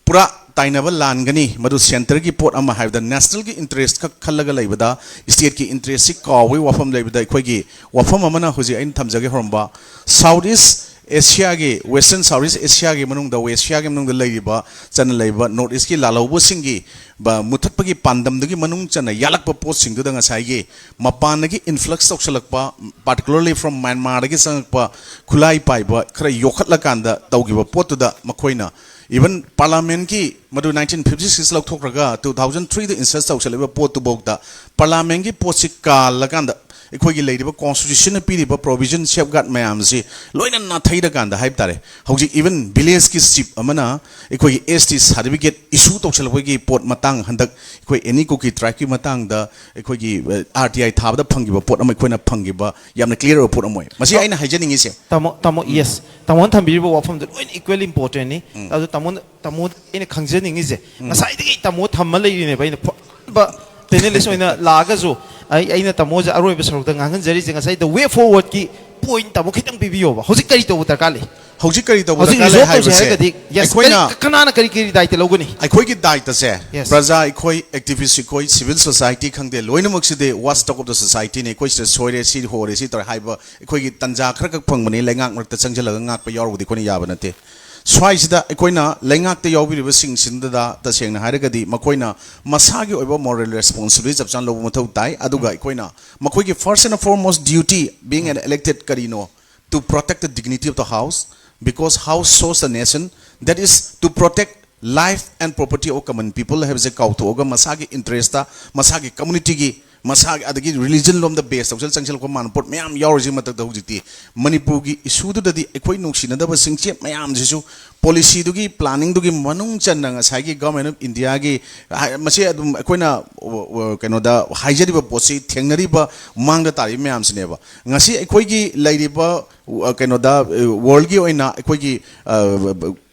ꯄꯨꯔꯥ ꯇꯥꯏꯅꯕ ꯂꯥꯟꯒꯅꯤ꯫ ꯃꯗꯨ centreꯒꯤ ꯄꯣꯠ ꯑꯃ ꯍꯥꯏꯕꯗ nationalꯒꯤ interest ꯈꯛ ꯈꯜꯂꯒ ꯂꯩꯕꯗ stateꯀꯤ interestꯁꯤ ꯀꯥꯎꯕꯒꯤ ꯋꯥꯐꯝ ꯂꯩꯕꯗ, ꯑꯩꯈꯣꯏꯒꯤ ꯋꯥꯐꯝ ꯑꯃꯅ ꯍꯧꯖꯤꯛ ꯑꯩꯅ ꯊꯝꯖꯒꯦ ꯍꯧꯔꯝꯕ South East Asiaꯒꯤ, Western South East Asiaꯒꯤ ꯃꯅꯨꯡꯗ, West Asiaꯒꯤ ꯃꯅꯨꯡꯗ ꯂꯩꯔꯤꯕ, ꯆꯟꯅ ꯂꯩꯔꯤꯕ North Eastꯀꯤ ꯂꯥꯜꯍꯧꯕꯁꯤꯡꯒꯤ ꯕ-, ꯃꯨꯊꯠꯄꯒꯤ ꯄꯥꯟꯗꯝꯗꯨꯒꯤ ꯃꯅꯨꯡ ꯆꯟꯅ ꯌꯥꯜꯂꯛꯄ ꯄꯣꯠꯁꯤꯡꯗꯨꯗ ꯉꯁꯥꯏꯒꯤ ꯃꯄꯥꯟꯗꯒꯤ influx ꯇꯧꯁꯜꯂꯛꯄ, particularly from Myanmarꯗꯒꯤ ꯆꯪꯉꯛꯄ ꯈꯨꯠꯂꯥꯏ ꯄꯥꯏꯕ ꯈꯔ ꯌꯣꯛꯈꯠꯂꯀꯥꯟꯗ ꯇꯧꯈꯤꯕ ꯄꯣꯠꯇꯨꯗ ꯃꯈꯣꯏꯅ even parliamentꯀꯤ ꯃꯗꯨ nineteen fifty six ꯂꯧꯊꯣꯛꯈ꯭ꯔꯒ two thousand threeꯗ insert ꯇꯧꯁꯜꯂꯛꯏꯕ ꯄꯣꯠꯇꯨꯐꯥꯎꯗ parliamentꯀꯤ ꯄꯣꯠꯁꯤ ꯀꯥꯜꯂꯀꯥꯟꯗ ꯑꯩꯈꯣꯏꯒꯤ ꯂꯩꯔꯤꯕ constitution ꯅ ꯄꯤꯔꯤꯕ provision, safeguard ꯃꯌꯥꯝꯁꯤ ꯂꯣꯏꯅ ꯅꯥꯊꯩꯔꯀꯥꯟꯗ ꯍꯥꯏꯕ ꯇꯥꯔꯦ, ꯍꯧꯖꯤꯛ even village ꯀꯤ chief ꯑꯃꯅ ꯑꯩꯈꯣꯏꯒꯤ S T certificate issue ꯇꯧꯁꯜꯂꯛꯄꯒꯤ ꯄꯣꯠ ꯃꯇꯥꯡ, ꯍꯟꯗꯛ ꯑꯩꯈꯣꯏ ꯑꯦꯅꯤ ꯀꯨꯀꯤ tribe ꯀꯤ ꯃꯇꯥꯡꯗ ꯑꯩꯈꯣꯏꯒꯤ ꯑꯥꯔ ꯇꯤ ꯑꯥꯏ ꯊꯥꯕꯗ ꯐꯪꯈꯤꯕ ꯄꯣꯠ ꯑꯃ ꯑꯩꯈꯣꯏꯅ ꯐꯪꯈꯤꯕ ꯌꯥꯝꯅ clear ꯑꯣꯏꯕ ꯄꯣꯠ ꯑꯃ ꯑꯣꯏ꯫ ꯃꯁꯤ ꯑꯩꯅ ꯍꯥꯏꯖꯅꯤꯡꯉꯤꯁꯦ꯫ ꯇꯥꯃꯣ, ꯇꯥꯃꯣ, yes, ꯇꯥꯃꯣꯅ ꯊꯝꯕꯤꯔꯤꯕ ꯋꯥꯐꯝꯗꯣ ꯂꯣꯏꯅ equally important ꯅꯤ꯫ ꯑꯗꯣ ꯇꯥꯃꯣꯅ, ꯇꯥꯃꯣ, ꯑꯩꯅ ꯈꯪꯖꯅꯤꯡꯉꯤꯁꯦ, ꯉꯁꯥꯏꯗꯒꯤ ꯇꯥꯃꯣ ꯊꯝꯃ ꯂꯩꯔꯤꯅꯦꯕ꯫ ꯑꯩꯅ ꯐ-, panelist ꯑꯣꯏꯅ ꯂꯥꯛꯑꯒꯁꯨ ꯑꯩ, ꯑꯩꯅ ꯇꯥꯃꯣꯁꯦ ꯑꯔꯣꯏꯕ ꯁꯔꯨꯛꯇ ꯉꯥꯡꯍꯟꯖꯔꯤꯁꯦ, ꯉꯁꯥꯏ the way forward ꯀꯤ point ꯇꯥꯃꯣ ꯈꯤꯇꯪ ꯄꯤꯕꯤꯌꯣꯕ꯫ ꯍꯧꯖꯤꯛ ꯀꯔꯤ ꯇꯧꯕ ꯗꯔꯀꯥꯔ ꯂꯩ? ꯍꯧꯖꯤꯛ ꯀꯔꯤ ꯇꯧꯕ ꯍꯧꯖꯤꯛ ꯗꯔꯀꯥꯔ ꯂꯩ resolve ꯇꯧꯁꯦ ꯍꯥꯏꯕꯁꯦ, ꯍꯥꯏꯔꯒꯗꯤ, yes, ꯑꯩꯈꯣꯏꯅ ꯀꯔꯤ, ꯀꯅꯥꯅ ꯀꯔꯤ ꯀꯔꯤ ꯗꯥꯏꯇ ꯂꯧꯒꯅꯤ? ꯑꯩꯈꯣꯏꯒꯤ ꯗꯥꯏꯇꯁꯦ, yes, ꯄ꯭ꯔꯖꯥ ꯑꯩꯈꯣꯏ, activist ꯑꯩꯈꯣꯏ, civil society ꯈꯪꯗꯦ, ꯂꯣꯏꯅꯃꯛꯁꯤꯗꯤ watchdog of the society ꯅꯤ꯫ ꯑꯩꯈꯣꯏ ꯁꯤꯗ ꯁꯣꯏꯔꯦ, ꯁꯤ ꯍꯣꯔꯦ, ꯁꯤ ꯇꯧꯔꯦ ꯍꯥꯏꯕ ꯑꯩꯈꯣꯏꯒꯤ ꯇꯟꯖꯥ ꯈꯔꯈꯛ ꯐꯪꯕꯅꯤ꯫ ꯂꯩꯉꯥꯛ ꯃꯔꯛꯇ ꯆꯪꯁꯤꯜꯂꯒ ꯉꯥꯛꯄ ꯌꯥꯎꯔꯨꯕꯗꯤ ꯑꯩꯈꯣꯏꯅ ꯌꯥꯕ ꯅꯠꯇꯦ꯫ ꯁ꯭ꯋꯥꯏꯁꯤꯗ ꯑꯩꯈꯣꯏꯅ ꯂꯩꯉꯥꯛꯇ ꯌꯥꯎꯕꯤꯔꯤꯕꯁꯤꯡꯁꯤꯗ ꯇꯁꯦꯡꯅ ꯍꯥꯏꯔꯒꯗꯤ ꯃꯈꯣꯏꯅ ꯃꯁꯥꯒꯤ ꯑꯣꯏꯕ moral responsibility ꯆꯞ ꯆꯥꯅ ꯂꯧꯕ ꯃꯊꯧ ꯇꯥꯏ꯫ ꯑꯗꯨꯒ ꯑꯩꯈꯣꯏꯅ ꯃꯈꯣꯏꯒꯤ first and foremost duty, being an elected, ꯀꯔꯤꯅꯣ? To protect the dignity of the house, because house shows the nation, that is to protect life and property of common people ꯍꯥꯏꯕꯁꯦ ꯀꯥꯎꯊꯣꯛꯑꯒ ꯃꯁꯥꯒꯤ interest ꯇ, ꯃꯁꯥꯒꯤ community ꯒꯤ, ꯃꯁꯥꯒꯤ, ꯑꯗꯒꯤ religion ꯂꯣꯝꯗ base ꯇꯧꯁꯜ ꯆꯪꯁꯤꯜꯂꯛꯄ ꯃꯥꯟꯕ ꯄꯣꯠ ꯃꯌꯥꯝ ꯌꯥꯎꯔꯤꯁꯤ ꯃꯊꯛꯇ ꯍꯧꯖꯤꯛꯇꯤ ꯃꯅꯤꯄꯨꯔꯒꯤ issue ꯗꯨꯗꯗꯤ ꯑꯩꯈꯣꯏ ꯅꯨꯡꯁꯤꯅꯗꯕꯁꯤꯡꯁꯦ ꯃꯌꯥꯝꯁꯤꯁꯨ policy ꯗꯨꯒꯤ, planning ꯗꯨꯒꯤ ꯃꯅꯨꯡ ꯆꯟꯅ ꯉꯁꯥꯏꯒꯤ Government of India ꯒꯤ ꯍꯥꯏ-, ꯃꯁꯤ ꯑꯗꯨꯝ ꯑꯩꯈꯣꯏꯅ, ꯑ, ꯑ, ꯀꯩꯅꯣꯗ ꯍꯥꯏꯖꯔꯤꯕ ꯄꯣꯠꯁꯤ ꯊꯦꯡꯅꯔꯤꯕ ꯃꯥꯡꯗ ꯇꯥꯔꯤꯕ ꯃꯌꯥꯝꯁꯤꯅꯦꯕ꯫ ꯉꯁꯤ ꯑꯩꯈꯣꯏꯒꯤ ꯂꯩꯔꯤꯕ, ꯑ, ꯀꯩꯅꯣꯗ, ꯑ, world ꯀꯤ ꯑꯣꯏꯅ ꯑꯩꯈꯣꯏꯒꯤ, ꯑ,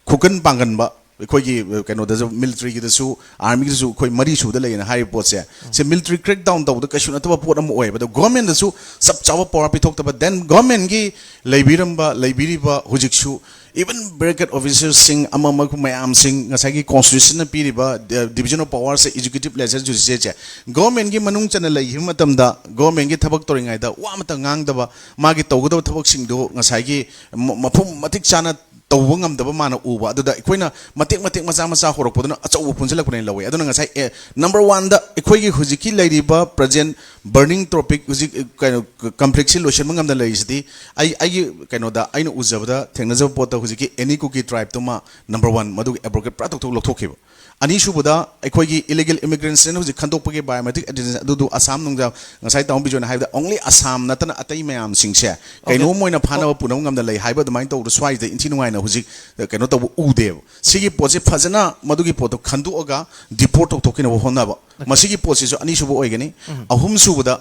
ꯈꯨꯀꯟ ꯄꯥꯡꯒꯟꯕ ꯑꯩꯈꯣꯏꯒꯤ, ꯑ, ꯀꯩꯅꯣꯗꯁꯨ, military ꯒꯤꯗꯁꯨ, army ꯒꯤꯗꯁꯨ ꯑꯩꯈꯣꯏ ꯃꯔꯤ ꯁꯨꯕꯗ ꯂꯩꯌꯦꯅ ꯍꯥꯏꯔꯤꯕ ꯄꯣꯠꯁꯦ, ꯁꯦ military crackdown ꯇꯧꯕꯗ ꯀꯩꯁꯨ ꯅꯠꯇꯕ ꯄꯣꯠ ꯑꯃ ꯑꯣꯏꯌꯦꯕ꯫ ꯑꯗꯣ government ꯗꯁꯨ ꯆꯞ ꯆꯥꯕ power ꯄꯤꯊꯣꯛꯇꯕ, then government ꯒꯤ ꯂꯩꯕꯤꯔꯝꯕ, ꯂꯩꯕꯤꯔꯤꯕ ꯍꯧꯖꯤꯛꯁꯨ even bureaucrat officer ꯁꯤꯡ ꯑꯃ ꯑꯃ ꯃꯌꯥꯝꯁꯤꯡ, ꯉꯁꯥꯏꯒꯤ constitution ꯅ ꯄꯤꯔꯤꯕ, ꯑ, division of power say, executive, legislative, judicial say, government ꯒꯤ ꯃꯅꯨꯡ ꯆꯟꯅ ꯂꯩꯈꯤꯕ ꯃꯇꯝꯗ, government ꯒꯤ ꯊꯕꯛ ꯇꯧꯔꯤꯉꯩꯗ ꯋꯥ ꯑꯃꯇ ꯉꯥꯡꯗꯕ, ꯃꯥꯒꯤ ꯇꯧꯒꯗꯕ ꯊꯕꯛꯁꯤꯡꯗꯨ ꯉꯁꯥꯏꯒꯤ ꯃ-, ꯃꯐꯝ ꯃꯇꯤꯛ ꯆꯥꯅ ꯇꯧꯕ ꯉꯝꯗꯕ ꯃꯥꯅ ꯎꯕ꯫ ꯑꯗꯨꯗ ꯑꯩꯈꯣꯏꯅ ꯃꯇꯦꯛ ꯃꯇꯦꯛ ꯃꯆꯥ ꯃꯆꯥ ꯍꯧꯔꯛꯄꯗꯨꯅ ꯑꯆꯧꯕ ꯄꯨꯟꯁꯤꯜꯂꯛꯄꯅꯦꯅ ꯂꯧꯋꯦ꯫ ꯑꯗꯨꯅ ꯉꯁꯥꯏ, ꯑꯦ, number one ꯗ ꯑꯩꯈꯣꯏꯒꯤ ꯍꯧꯖꯤꯛꯀꯤ ꯂꯩꯔꯤꯕ present burning topic, ꯍꯧꯖꯤꯛ, ꯑ, ꯀꯩꯅꯣ, conflict ꯁꯤ ꯂꯣꯏꯁꯤꯟꯕ ꯉꯝꯗ ꯂꯩꯔꯤꯁꯤꯗꯤ, ꯑꯩ, ꯑꯩꯒꯤ ꯀꯩꯅꯣꯗ, ꯑꯩꯅ ꯎꯖꯕꯗ, ꯊꯦꯡꯅꯖꯕ ꯄꯣꯠꯇ ꯍꯧꯖꯤꯛꯀꯤ ꯑꯦꯅꯤ ꯀꯨꯀꯤ tribe ꯇꯨꯃ number one, ꯃꯗꯨꯒꯤ advocate ꯄꯨꯔꯥ ꯇꯧꯊꯣꯛ ꯂꯧꯊꯣꯛꯈꯤꯕ꯫ ꯑꯅꯤꯁꯨꯕꯗ ꯑꯩꯈꯣꯏꯒꯤ ꯏꯂꯤꯒꯦꯜ ꯏꯃꯤꯒ꯭ꯔꯦꯟꯁꯤꯅ ꯍꯧꯖꯤꯛ ꯈꯟꯗꯣꯛꯄꯒꯤ ꯕꯥꯏꯑꯣꯃꯦꯇ꯭ꯔꯤꯛ ꯑꯥꯏꯗꯦꯟꯇꯤꯇꯤ ꯑꯗꯨꯗꯨ ꯑꯁꯥꯝ ꯅꯨꯡꯖ ꯉꯁꯥꯏ ꯇꯥꯃꯣ ꯕꯤꯖꯣꯏꯅ ꯍꯥꯏꯕꯗ ꯑꯣꯡꯂꯤ ꯑꯁꯥꯝ ꯅꯠꯇꯅ ꯑꯇꯩ ꯃꯌꯥꯝꯁꯤꯡꯁꯦ ꯀꯩꯅꯣꯝ ꯑꯣꯏꯅ ꯐꯥꯅꯕ ꯄꯨꯅꯕ ꯉꯝꯗ ꯂꯩ ꯍꯥꯏꯕ ꯑꯗꯨꯃꯥꯏꯅ ꯇꯧꯕꯗ ꯁ꯭ꯋꯥꯏꯗ ꯏꯟꯊꯤ ꯅꯨꯡꯉꯥꯏꯅ ꯍꯧꯖꯤꯛ ꯀꯩꯅꯣ ꯇꯧꯕ ꯎꯗꯦꯕ꯫ ꯁꯤꯒꯤ ꯄꯣꯠꯁꯦ ꯐꯖꯅ ꯃꯗꯨꯒꯤ ꯄꯣꯠꯇꯣ ꯈꯟꯗꯣꯛꯑꯒ ꯗꯤꯄꯣꯔꯠ ꯇꯧꯊꯣꯛꯈꯤꯅꯕ ꯍꯣꯠꯅꯕ, ꯃꯁꯤꯒꯤ ꯄꯣꯠꯁꯤꯁꯨ ꯑꯅꯤꯁꯨꯕ ꯑꯣꯏꯒꯅꯤ꯫ ꯑꯍꯨꯝꯁꯨꯕꯗ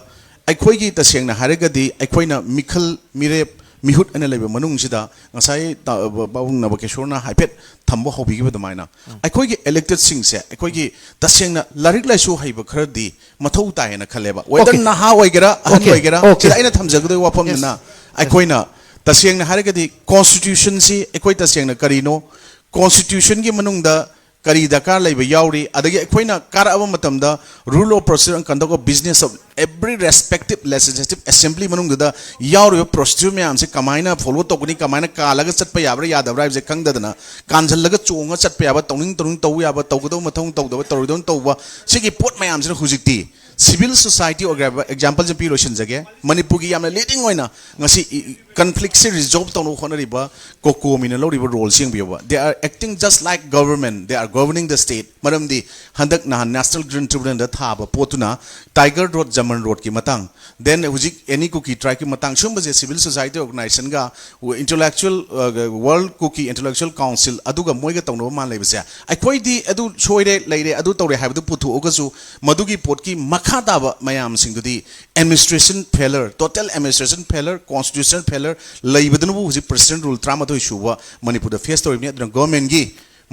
ꯑꯩꯈꯣꯏꯒꯤ ꯇꯁꯦꯡꯅ ꯍꯥꯏꯔꯒꯗꯤ ꯑꯩꯈꯣꯏꯅ ꯃꯤꯈꯜ ꯃꯤꯔꯦꯞ ꯃꯤꯍꯨꯠ ꯑꯅ ꯂꯩꯕ ꯃꯅꯨꯡꯁꯤꯗ ꯉꯁꯥꯏ ꯇ- ꯕ- ꯄꯥꯕꯨꯡ ꯅꯕꯀꯦꯁꯣꯔꯅ ꯍꯥꯏꯐꯦꯠ ꯊꯝꯕ ꯍꯧꯕꯤꯈꯤꯕ ꯑꯗꯨꯃꯥꯏꯅ ꯑꯩꯈꯣꯏꯒꯤ ꯏꯂꯦꯛꯇꯦꯠꯁꯤꯡꯁꯦ ꯑꯩꯈꯣꯏꯒꯤ ꯇꯁꯦꯡꯅ ꯂꯥꯏꯔꯤꯛ ꯂꯥꯏꯁꯨ ꯍꯩꯕ ꯈꯔꯗꯤ ꯃꯊꯧ ꯇꯥꯏꯌꯦꯅ ꯈꯜꯂꯦꯕ꯫ Weather Okay. ꯅꯍꯥ ꯑꯣꯏꯒꯦꯔꯥ ꯑꯍꯟ Okay. ꯑꯣꯏꯒꯦꯔꯥ Okay. ꯁꯤꯗ ꯑꯩꯅ ꯊꯝꯖꯒꯗꯣꯏ ꯋꯥꯐꯝꯗꯨꯅ ꯑꯩꯈꯣꯏꯅ ꯇꯁꯦꯡꯅ ꯍꯥꯏꯔꯒꯗꯤ ꯀꯣꯟꯁꯇꯤꯇ꯭ꯌꯨꯁꯟꯁꯤ ꯑꯩꯈꯣꯏ ꯇꯁꯦꯡꯅ ꯀꯔꯤꯅꯣ, ꯀꯣꯟꯁꯇꯤꯇ꯭ꯌꯨꯁꯟꯒꯤ ꯃꯅꯨꯡꯗ ꯀꯔꯤ ꯗꯔꯀꯥꯔ ꯂꯩꯕ ꯌꯥꯎꯔꯤ, ꯑꯗꯒꯤ ꯑꯩꯈꯣꯏꯅ ꯀꯥꯔꯛꯑꯕ ꯃꯇꯝꯗ rule of procedure and conduct of business of every respective legislative assembly ꯃꯅꯨꯡꯗꯨꯗ ꯌꯥꯎꯔꯤꯕ ꯄ꯭ꯔꯣꯁꯤꯗ꯭ꯌꯨꯔ ꯃꯌꯥꯝꯁꯦ ꯀꯃꯥꯏꯅ ꯐꯣꯂꯣ ꯇꯧꯒꯅꯤ, ꯀꯃꯥꯏꯅ ꯀꯥꯜꯂꯒ ꯆꯠꯄ ꯌꯥꯕ꯭ꯔꯥ ꯌꯥꯗꯕ꯭ꯔꯥ ꯍꯥꯏꯕꯁꯦ ꯈꯪꯗꯗꯅ ꯀꯥꯟꯁꯤꯜꯂꯒ ꯆꯣꯡꯉ ꯆꯠꯄ ꯌꯥꯕ, ꯇꯧꯅꯤꯡ ꯇꯧꯅꯤꯡ ꯇꯧꯕ ꯌꯥꯕ, ꯇꯧꯒꯗꯧꯕ ꯃꯊꯧ ꯇꯧꯗꯕ, ꯇꯧꯔꯣꯏꯗꯧꯅ ꯇꯧꯕ, ꯁꯤꯒꯤ ꯄꯣꯠ ꯃꯌꯥꯝꯁꯤꯅ ꯍꯧꯖꯤꯛꯇꯤ ꯁꯤꯚꯤꯜ ꯁꯣꯁꯥꯏꯇꯤ ꯑꯣꯏꯒꯦꯔꯥ, ꯑꯦꯛꯖꯥꯝꯄꯜꯁꯦ ꯄꯤ ꯂꯣꯏꯁꯤꯟꯖꯒꯦ, ꯃꯅꯤꯄꯨꯔꯒꯤ ꯌꯥꯝꯅ ꯂꯤꯗꯤꯡ ꯑꯣꯏꯅ ꯉꯁꯤ ꯀꯟꯐ꯭ꯂꯤꯛꯁꯦ ꯔꯤꯖꯣꯜꯕ ꯇꯧꯅꯕ ꯍꯣꯠꯅꯔꯤꯕ ꯀꯣꯀꯣꯃꯤꯅ ꯂꯧꯔꯤꯕ ꯔꯣꯜꯁꯤ ꯌꯦꯡꯕꯤꯌꯨꯕ꯫ They are acting just like government, they are governing the state. ꯃꯔꯝꯗꯤ ꯍꯟꯗꯛ ꯅꯍꯥꯟ ꯅꯦꯁꯅꯦꯜ ꯒ꯭ꯔꯤꯟ ꯇ꯭ꯔꯤꯕꯨꯅꯦꯜꯗ ꯊꯥꯕ ꯄꯣꯠꯇꯨꯅ ꯇꯥꯏꯒꯔ ꯔꯣꯗ, ꯖꯃꯟ ꯔꯣꯗꯀꯤ ꯃꯇꯥꯡ, ꯗꯦꯟ ꯍꯧꯖꯤꯛ ꯑꯦꯅꯤ ꯀꯨꯀꯤ ꯇ꯭ꯔꯥꯏꯕꯀꯤ ꯃꯇꯥꯡ, ꯁꯤꯒꯨꯝꯕꯁꯦ ꯁꯤꯚꯤꯜ ꯁꯣꯁꯥꯏꯇꯤ ꯑꯣꯔꯒꯅꯥꯏꯖꯦꯁꯟꯒ ꯏꯟꯇꯦꯂꯦꯛꯆꯨꯑꯦꯜ, ꯋꯥꯔꯜ ꯀꯨꯀꯤ ꯏꯟꯇꯦꯂꯦꯛꯆꯨꯑꯦꯜ ꯀꯥꯎꯟꯁꯤꯜ ꯑꯗꯨꯒ ꯃꯣꯏꯒ ꯇꯧꯅꯕ ꯃꯥ ꯂꯩꯕꯁꯦ, ꯑꯩꯈꯣꯏꯗꯤ ꯑꯗꯨ ꯁꯣꯏꯔꯦ ꯂꯩꯔꯦ ꯑꯗꯨ ꯇꯧꯔꯦ ꯍꯥꯏꯕꯗꯨ ꯄꯨꯊꯣꯛꯑꯒꯁꯨ ꯃꯗꯨꯒꯤ ꯄꯣꯠꯀꯤ ꯃꯈꯥ ꯇꯥꯕ ꯃꯌꯥꯝꯁꯤꯡꯗꯨꯗꯤ administration failure, total administration failure, constitutional failure ꯂꯩꯕꯗꯨꯅꯕꯨ ꯍꯧꯖꯤꯛ ꯄ꯭ꯔꯦꯁꯤꯗꯦꯟ ꯔꯨꯜ ꯇꯔꯥꯃꯥꯊꯣꯏ ꯁꯨꯕ ꯃꯅꯤꯄꯨꯔꯗ ꯐꯦꯁ ꯇꯧꯔꯤꯕꯅꯤ꯫ ꯑꯗꯨꯅ ꯒꯣꯔꯃꯦꯟꯒꯤ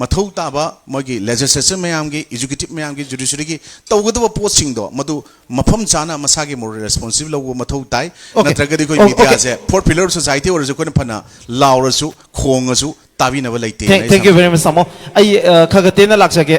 ꯃꯊꯧ ꯇꯥꯕ ꯃꯣꯏꯒꯤ ꯂꯦꯖꯤꯁꯂꯦꯆꯔ ꯃꯌꯥꯝꯒꯤ, ꯑꯦꯛꯖꯤꯀ꯭ꯌꯨꯇꯤꯚ ꯃꯌꯥꯝꯒꯤ, ꯖꯨꯗꯤꯁꯔꯤꯒꯤ ꯇꯧꯒꯗꯕ ꯄꯣꯠꯁꯤꯡꯗꯣ ꯃꯗꯨ ꯃꯐꯝ ꯆꯥꯅ ꯃꯁꯥꯒꯤ ꯃꯣꯔꯦꯜ ꯔꯦꯁꯄꯣꯟꯁꯤꯕꯤꯂꯤꯇꯤ ꯂꯧꯕ ꯃꯊꯧ ꯇꯥꯏ꯫ Okay. ꯅꯠꯇ꯭ꯔꯒꯗꯤ ꯑꯩꯈꯣꯏ Okay. ꯃꯤꯗꯤꯌꯥꯁꯦ, ꯐꯣꯔ ꯄꯤꯂꯔ ꯁꯣꯁꯥꯏꯇꯤ ꯑꯣꯏꯔꯁꯨ ꯑꯩꯈꯣꯏꯅ ꯐꯅ ꯂꯥꯎꯔꯁꯨ ꯈꯣꯡꯉꯁꯨ ꯇꯥꯕꯤꯅꯕ ꯂꯩꯇꯦ꯫ Thank, thank you very much, ꯇꯥꯃꯣ꯫ ꯑꯩ ꯑ, ꯈꯔ ꯈꯔ ꯇꯦꯟꯅ ꯂꯥꯛꯆꯒꯦ꯫